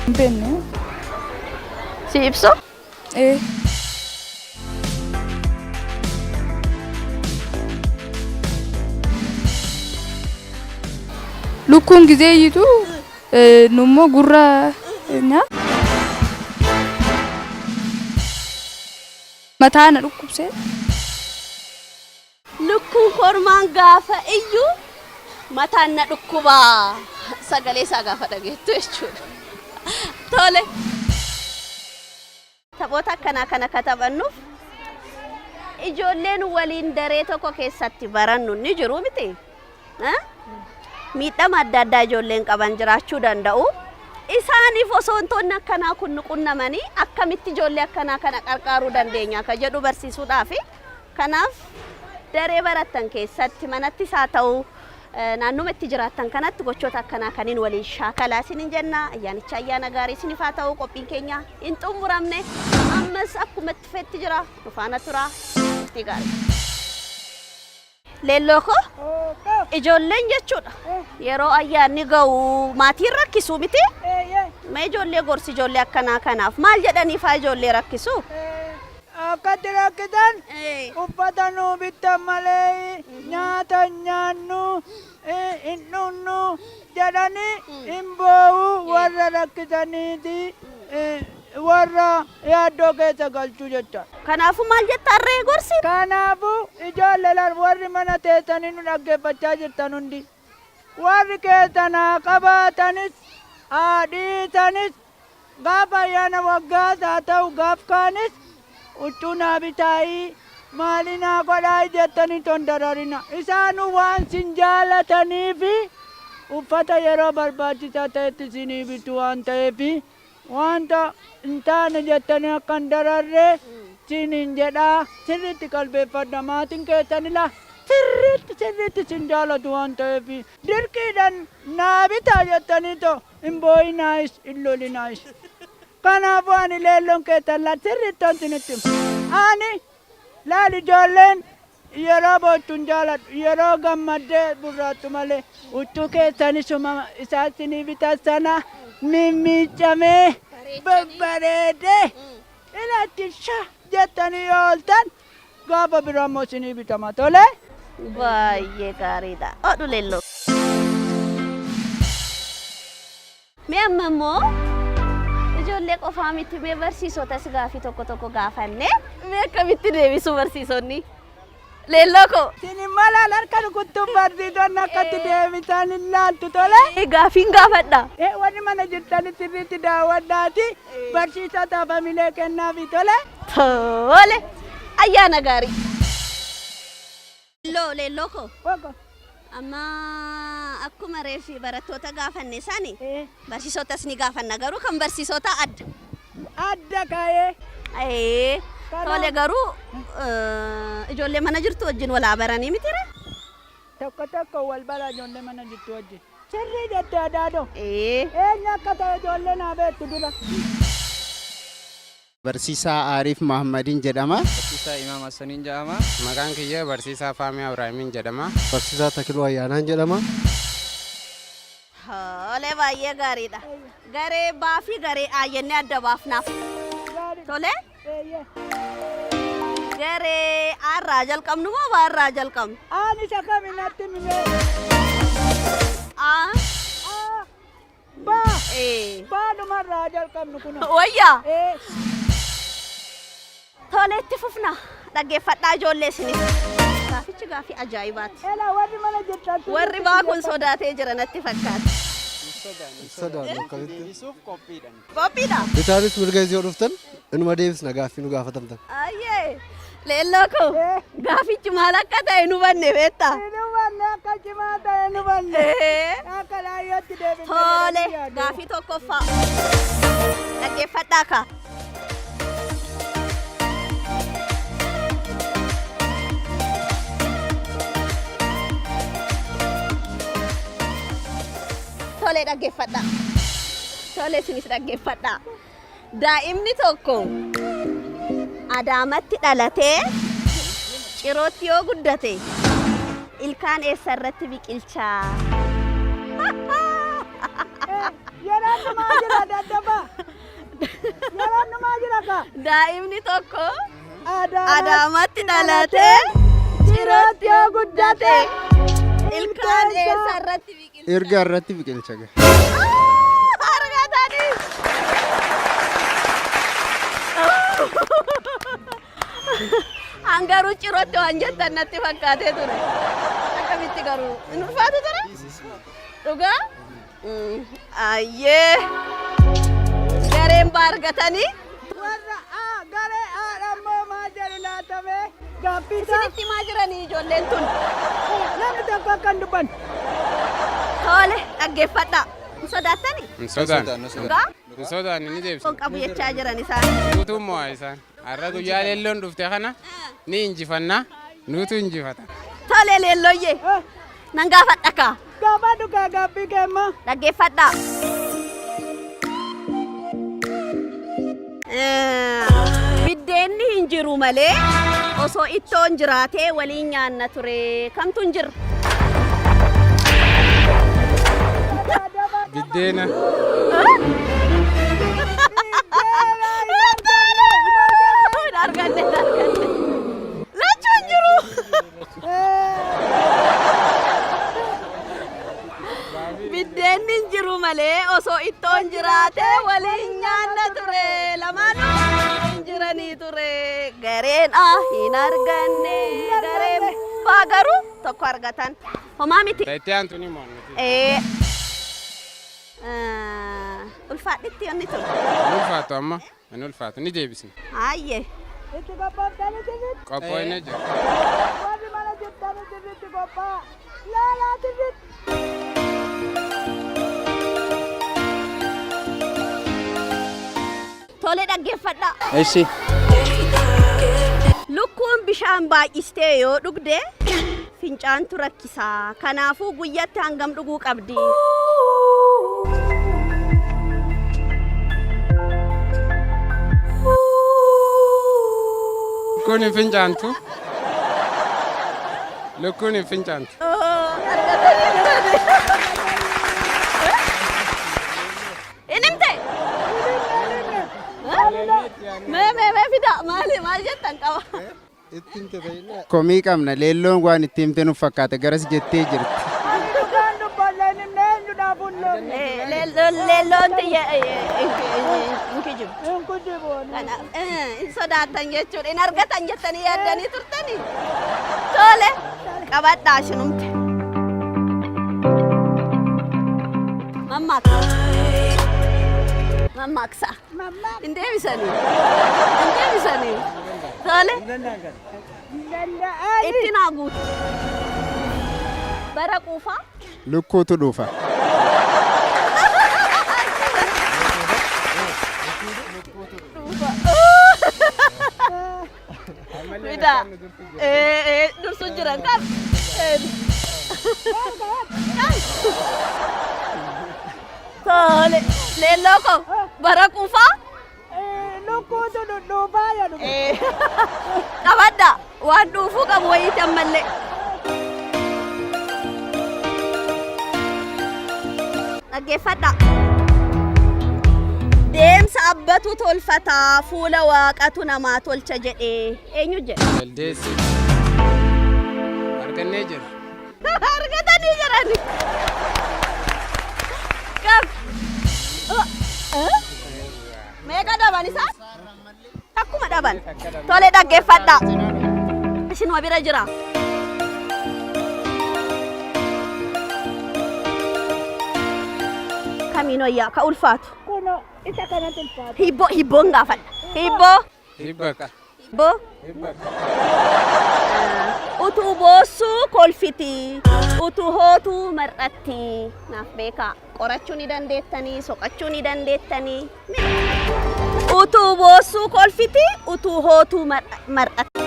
Hin beekne. Si ibsu? Ee. Lukkuun gizee iyyitu nu immoo gurra nya mataa na dhukkubse. Lukkuun kormaan gaafa iyyu mataan na dhukkuba. Sagalee isaa gaafa dhageettu jechuudha. Tole. Taphoota akkanaa kana ka taphannuuf ijoolleen waliin daree tokko keessatti barannu ni jiru miti. Miidhama adda addaa ijoolleen qaban jiraachuu danda'u. Isaaniif osoo wantoonni akkanaa kun nu qunnamanii akkamitti ijoollee akkanaa kana qarqaaruu dandeenya ka jedhu barsiisuudhaafi. Kanaaf daree barattan keessatti manattis haa ta'u naannuma itti jiraattan kanatti gochoota akkanaa kaniin waliin shaakalaa isinin jenna. Ayyaanicha ayyaana gaarii isiniif haa ta'u. Qophiin keenya hin xumuramne ammas akkuma itti fufetti jira. Nu faana turaa. Turtii gaarii. Leelloo koo ijoolleen jechuudha yeroo ayyaanni ga'u maatiin rakkisu miti. Mee ijoollee gorsi ijoollee akkanaa kanaaf maal jedhaniifaa ijoollee rakkisu? Akkatti rakkisan uffata nuu bittan malee nyaata hin nyaannu hin dhugnu jedhanii hin boo'u warra rakkisaniiti warra yaaddoo keessa galchuu jecha. Kanaafuu maal jetta harree gorsi? Kanaafuu ijoollee laal warri mana teessanii nu dhaggeeffachaa jirtan hundi warri keessan haa qabaatanis Haa dhiisanis gaafa ayyaana waggaas haa ta'u gaaf kaanis huccuu naa bitaayii maalii naa godhaayi jettanii ton dararina. Isaanuu waan sin jaalataniifi uffata yeroo barbaachisaa ta'etti isinii bitu waan ta'eef wanta hin taane jettanii akka hin dararre siniin jedha. Sirriitti qalbeeffadha. Maatiin keessan ilaa sirriitti sirriitti sin jaalatu waan ta'eef dirqiidhaan naa bitaa jettanii too hin boo'inaayis hin lolinaayis. Kanaafuu ani leelloon keessan laa sirriitti isinitti hima. Ani laal ijoolleen yeroo boottu hin jaaladhu. Yeroo gammaddee burraattu malee huccuu keessanis isaan isinii bitan sana mimmiicamee babbareedee ilatti sha jettanii yoo ooltan gaafa biraa immoo isinii bitama tole. Baay'ee gaariidha. Odhu leelloo. Mee amma immoo ijoollee qofaa miti mee barsiisotas gaafii tokko tokko gaafanne mee akkamitti deebisu barsiisonni? Leelloo koo. Isin immoo laal harka rukuttuun barsiisonni akkatti deebisan hin laaltu tole. Gaafiin gaafadha. Warri mana jirtani sirriitti daawwadhaati barsiisotaaf hamilee kennaafi tole. Tole. Ayyaana gaarii. Leelloo leelloo koo. Amma akkuma reefi barattoota gaafanne sani barsiisotas ni gaafanna garuu kan barsiisotaa adda. Adda ka'ee. Ee, tole garuu ijoollee mana jirtu wajjin walaa baranii mitire? Tokko tokko wal bara ijoollee mana jirtu wajjin. Sirrii jette adaadoo. Eenyu akka ta'e ijoollee naa beektu dura. Barsiisaa Aariif Mahammadiin jedhama. Barsiisaa Imaam Hassaniin jedhama. Maqaan kiyya Barsiisaa Faamii Abrahaamiin jedhama. Barsiisaa Takiluu Ayyaanaan jedhama. Tole baay'ee gaariidha. Garee baa fi garee A jennee adda baafnaaf. Tole? Garee A irraa jalqabnu moo B irraa jalqabnu? Aan isa kami natti himi. A. Baa. Baadhumarraa jalqabnu kun. Wayyaa. Tole itti fufna. Dhaggeeffadhaa ijoollee isinis. Gaafichi gaafii ajaa'ibaati. Ela warri mana jirtan. Warri baa kun sodaatee jira natti fakkaata. Sodaannu akkamitti? Deebisuuf qophiidha. Qophiidha. Bitaanis mirga yoo dhuftan inuma deebisna gaaffii nu gaafatamtan. Ayyee. Leelloo koo gaafichi maal akka ta'e nu banne beektaa? Nu banne akka cimaa ta'e nu banne. Akka laayyootti deebifne. Tole gaafii tokkoffaa. Dhaggeeffadhaa kaa. Tole dhaggeeffadhaa. Tole isinis dhaggeeffadhaa. Daa'imni tokko Adaamatti dhalatee Cirootti yoo guddate ilkaan eessa irratti biqilchaa? Yeroon dhumaa jira daddafaa. Yeroon dhumaa jira kaa. Daa'imni tokko Adaamatti dhalatee Cirootti yoo guddate ilkaan eessa irratti biqilcha? Erga irratti biqilcha. Argatanii! An garuu cirootti waan jettan natti fakkaatee ture. Akkamitti garuu hin ulfaatu ture? Dhugaa? Ayyee! Gareen baa argatanii Warra A garee A ammoo maal jedhu laatame gaaffii isaa. Isinitti himaa jiranii ijoolleen tun. Namni tokko akka hin dubbanne. Tole dhaggeeffadhaa. Hin sodaattani? Hin sodaannu. Dhugaa? Hin sodaannu ni deebisna. Kun qabu jechaa jiran isaan. Nuutu mo'a isaan. Har'a guyyaa leelloon dhufte kana ni injifanna. Nuutu injifata. Tole leellooyyee. Nan gaafadha kaa. Gaafadhu kaa gaaffii kee immoo. Dhaggeeffadhaa. Biddeenni hin jiru malee osoo ittoon jiraatee waliin nyaanna ture. Kamtu hin jirre? Biddeena. Hin arganne hin arganne. Lachuu hin jiru. Biddeenni hin jiru malee osoo ittoon jiraate waliin nyaanna ture. Lamaanuu hin jiranii ture. Gareen A hin arganne. Gareen B garuu tokko argatan. Homaa miti. Itti aantu ni mo'anna. Ee. Ulfaadhitti onni tun. Hin ulfaatu amma. Hin ulfaatu ni deebisna. Hayyee. Itti qophooftanii sirriitti. Qophoofnee jira. Warri mana jirtanii sirriitti qophaa'a. Laalaa sirriitti. Tole dhaggeeffadhaa. Eshi. Lukkuun bishaan baay'istee yoo dhugde fincaantu rakkisaa. Kanaafuu guyyatti hangam dhuguu qabdi? Lukkuun hin fincaantu. Lukkuun hin fincaantu. Hin himte? Mee mee mee fida maali maal jettan qaba? Komii qabna leelloon waan itti himte nuuf fakkaata garas jettee jirti. Ani dhugaan dubbadha hin himne eenyudhaaf hin loonne. Leelloon tiyya hin kijibu. Hin kijibu. Kanaaf hin sodaattan jechuudha. Hin argatan jettanii yaaddanii turtanii. Tole qabadhaa isinumte. Mammaaksa. Mammaaksa. Hin deebisanii. Hin deebisanii. Tole. Itti naa guutu. Bara quufaa. Lukkuutu dhufa. Fidaa. Dursu jiran kan. Tole. Leelloo koo bara quufaa. Lukkuutu dhudhuufaa jedhu. Qabadha. Waan dhuufuu qabu wayiiti ammallee. Dhaggeeffadha. Deemsa abbatu tolfataa fuula waaqatu namaa tolcha jedhee eenyu jedhe? Jaldeessi. Argannee jirra. Argatanii jirani. Qab. Meeqa dhaban isaan? Takkuma dhaban. Tole dhaggeeffadha. Isinuma bira jira. Kamiin wayyaa ka ulfaatu. Kunoo isa kanatti ulfaatu. Hibboo hibboon gaafadha. Hibboo. Hibbaka. Hibboo. Hibbaka. Utuu boossuu kolfiti. Utuu hootuu mar'atti. Naaf beekaa. Qorachuu ni dandeettanii, soqachuu ni dandeettanii. Utuu boossuu kolfiti, utuu hootuu mar'atti.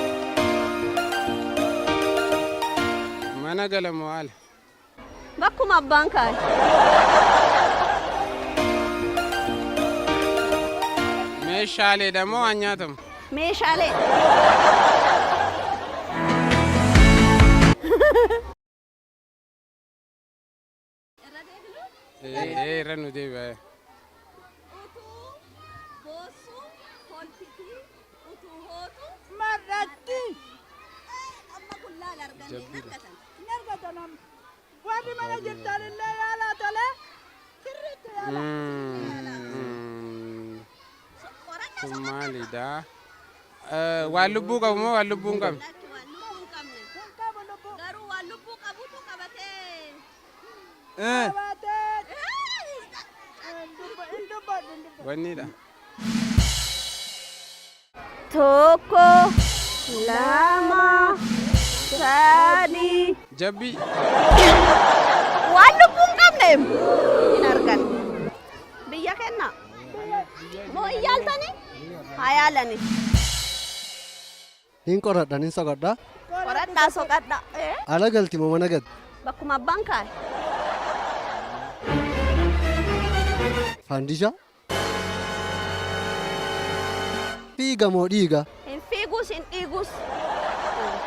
Mana galamoo ala. Bakkuma abbaan kaa'e. Meeshaaleedha moo waan nyaatamu? Meeshaalee. Ee irra nu deebi'a. Mar'atti. Jabbiidha. Hin argatan amma. Warri mana jirtan illee yaalaa tolee. Sirriitti yaalaa. Kun maalidha? Waan lubbuu qabu moo waan lubbuu hin qabne? Garuu waan lubbuu qabutu qabatee. Wannidha. Tokko, lama, sadi. Jabbii. Waan lubbuu hin qabne hin argan. Biyya kenna. Moo hin yaaltanii? Haa yaalani. Nin qoradha nin soqadha. Qoradhaa soqadhaa. Ala galti moo mana galti? Bakkuma abbaan kaa'e. Faandisha. Fiiga moo dhiiga? Hin fiigus hin dhiigus.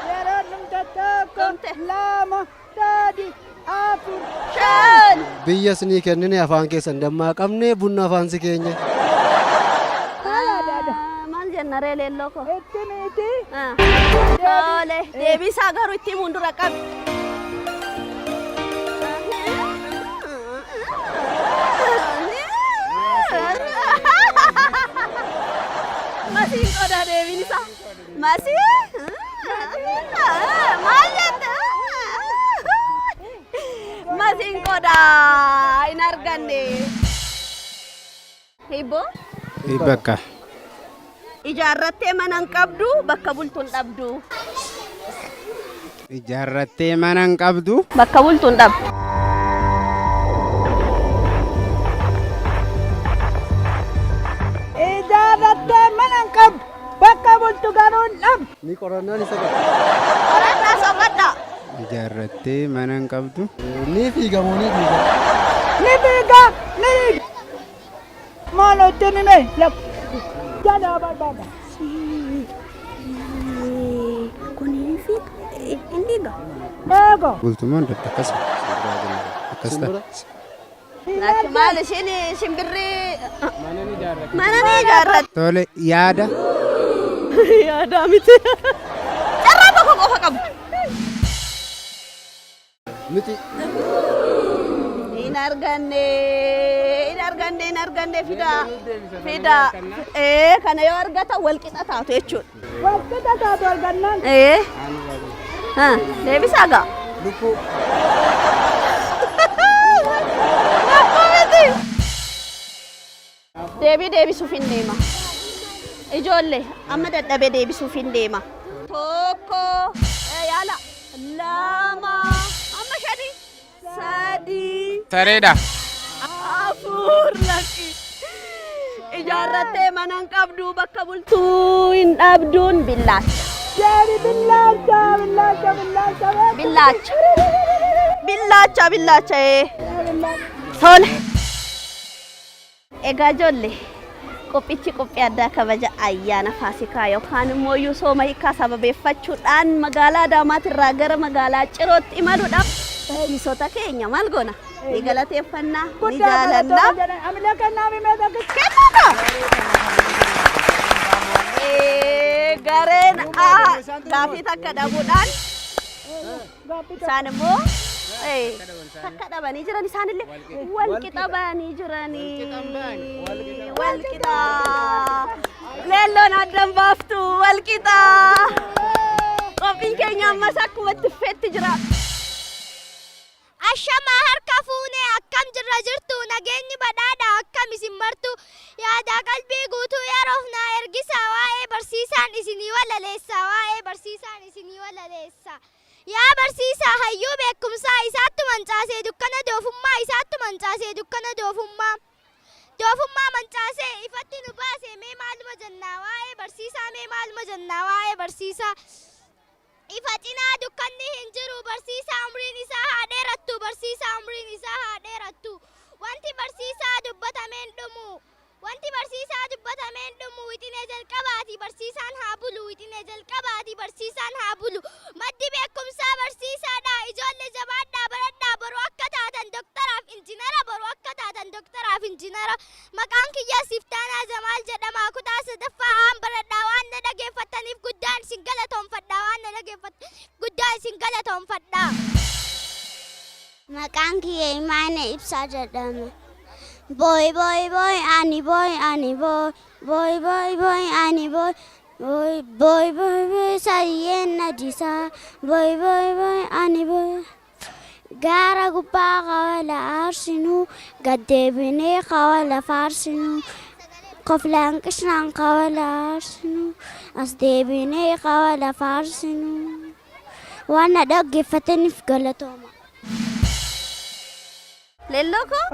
Yeroo dhumte tokko, lama, sadi, afur, shan. Biyya isinii kennine afaan keessan dammaa qabne bunna afaan si keenye. Maal jenna ree leelloo koo? Itti miti. Tole deebii isaa garuu itti himuun dura qabi. Masiin qodaa deebiin isaa. Masii maal jette? Masiin qodaa hin arganne. Hibboo? Bakka. Ijaarrattee mana hin qabdu bakka bultu hin dhabdu. Ijaarrattee mana hin qabdu. Bakka bultu hin dhabdu. Ijaarrattee mana hin qabdu bakka bultu garuu hin dhabdu. Ni qorannaan isa qaba. Qorannaa soqadhaa. Ijaarrattee mana hin qabdu. Ni fiiga moo ni fiiga? Ni fiiga ni fiiga. Maal hojjeni mee jalaa barbaada. Kun hin fiiga. Hin fiiga. Eego. Bultumaan dhabda akkas. Akkas ta'a. Lakki maal ishiin shimbirri mana ni ijaarratti. Tole yaada. Yaadaa miti. Carraa tokko qofa qabu. Miti. Hin arganne hin arganne hin arganne fidaa fidaa. Ee kana yoo argata wal qixa taatu jechuudha. Wal qixa taatu argannaan. Ee. Ha deebisaa gaa. Lukkuu. Lukkuu miti. Deebii deebisuuf hin deema. Ijoollee amma dadhabee deebisuuf hin deema. Tokko yaala lama amma shani sadii Sareedha. afur lakki. Ijaarrattee mana hin qabdu bakka bultuu hin dhabduun billaacha. Deebi billaacha billaacha billaacha. Billaacha. Billaacha billaacha ee. Tole. Egaa ijoollee qophichi qophii addaa kabaja ayyaana Faasikaa yookaan immoo iyyuu sooma hiikaa sababeeffachuudhaan magaalaa Adaamaatirraa gara magaalaa Cirootti imaluudhaaf barsiisota keenya maal goona? Ni galateeffannaa, ni Guddaa jaalannaa. galatooma jedhan. Amilee kennaa fi meeshaa Kennuuka! Gareen A gaaffii takka dhabuudhaan isaan immoo takka dhabanii jiran isaanillee wal qixa ba'anii jiranii. Wal qixa. Leelloon addan baaftu wal qixa. Qophiin keenya ammas akkuma itti fufetti jira. Ashamaa harka fuune akkam jirra jirtu nageenyi badhaadha akkam isin martu yaadaa qalbii guutuu yeroof naa ergisaa waa'ee barsiisaan isinii walaleessa waa'ee barsiisaan isinii walaleessa yaa barsiisaa hayyuu beekumsaa isaattu mancaasee dukkana doofummaa isaattu mancaasee dukkana doofummaa doofummaa mancaasee ifatti nu baase mee maaluma jennaa waa'ee barsiisaa mee maaluma jennaa waa'ee barsiisaa Ifa cinaa dukkanni hin jiru barsiisaa umriin isaa haa dheerattu barsiisaa umriin isaa haa dheerattu wanti barsiisaa dubbatameen dhumu wanti barsiisaa dubbatameen dhumu wixinee jalqabaati barsiisaan haa bulu wixinee jalqabaati barsiisaan haa bulu maddi beekumsaa barsiisaadha ijoolle jabaadhaa baradhaa boru akka taatan doktaraaf injinara boru akka taatan doktaraaf injinara Maqaan kiyya Siftaanaa Jamaal jedhama. Kutaa sadaffaa A'aan baradha. Waan na dhageeffattaniif guddaan isin galatoomfadha. Waan na dhageeffattaniif guddaa isin galatoomfadha. Maqaan kiyya Imaana Ibsaa jedhama. Boy boy boy ani boy ani boy boy boy boy ani boy boy boy boy boy sayyeen nadisaa boy boy boy ani boy. Gaara gubbaa qawala aarsinuu, gad deebinee qawala faarsinuu, koflaan qishnaan qawala aarsinuu, as deebinee qawala faarsinuu. Waan na dhaggeeffataniif galatooma. Leelloo koo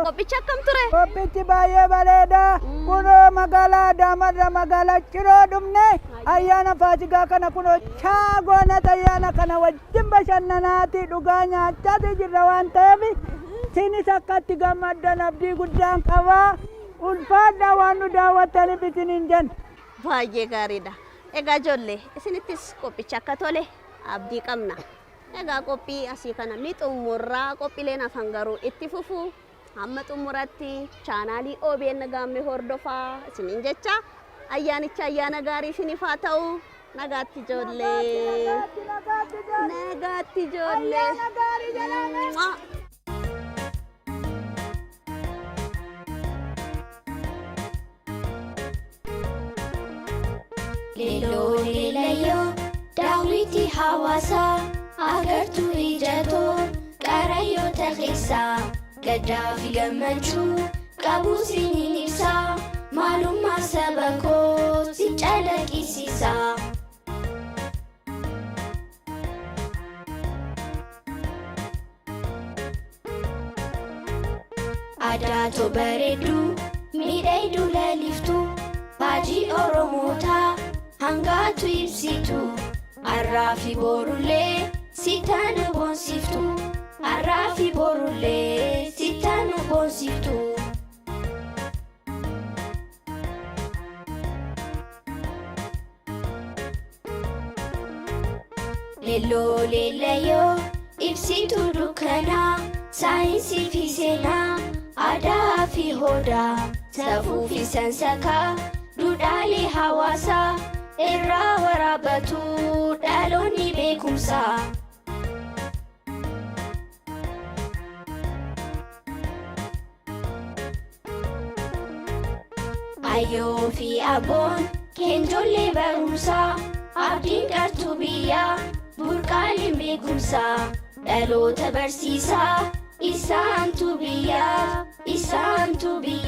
qophichi akkam ture? Qophichi baay'ee bareeda. Kunoo magaalaa Adaamarra magaalaa Ciroo dhumne ayyaana Faasigaa kana kunoo chaagoonat ayyaana kana wajjin bashannanaati dhugaa nyaachaati jirra waan ta'eef isinis akka itti gammaddan abdii guddaan qaba. Ulfaadhaa waan nu daawwattaniif isiniin jenna. Baay'ee gaariidha. Egaa ijoollee isinittis qophichi akka tole abdii qabna. Egaa qophii asii kana ni xummurra. Qophiileen hafan garuu itti fufu. Hamma xumuratti chaanaalii OBN Gaammee hordofaa isiniin jecha ayyaanicha ayyaana gaarii isiniif haa ta'u. Nagaatti ijoollee. Nagaatti ijoollee. Mwah. Leelloo leelayyoo daawwitii hawaasaa agartuu ijatoo qarayyoota keessaa gaddaa fi gammachuu qabu siniin ibsa maalummaa saba koo si calaqqisiisa. Adaatoo bareedduu miidhagduu laliftuu baajii Oromootaa hangaatu ibsitu har'aa fi borullee sitaan boonsiftu har'aa fi borullee sitaan boonsiftu. Leelloo leellayyoo ibsituu dukkanaa saayinsii fi seenaa aadaa fi hodaa safuu fi sansakaa duudhaalee hawaasaa irraa waraabatu dhaloonni beekumsaa. Ayyoo fi abboon keenjollee barumsaa abdiin qartuu biyyaa burqaaleen beekumsaa dhaloota barsiisaa isaantu biyyaa isaantu biyyaa.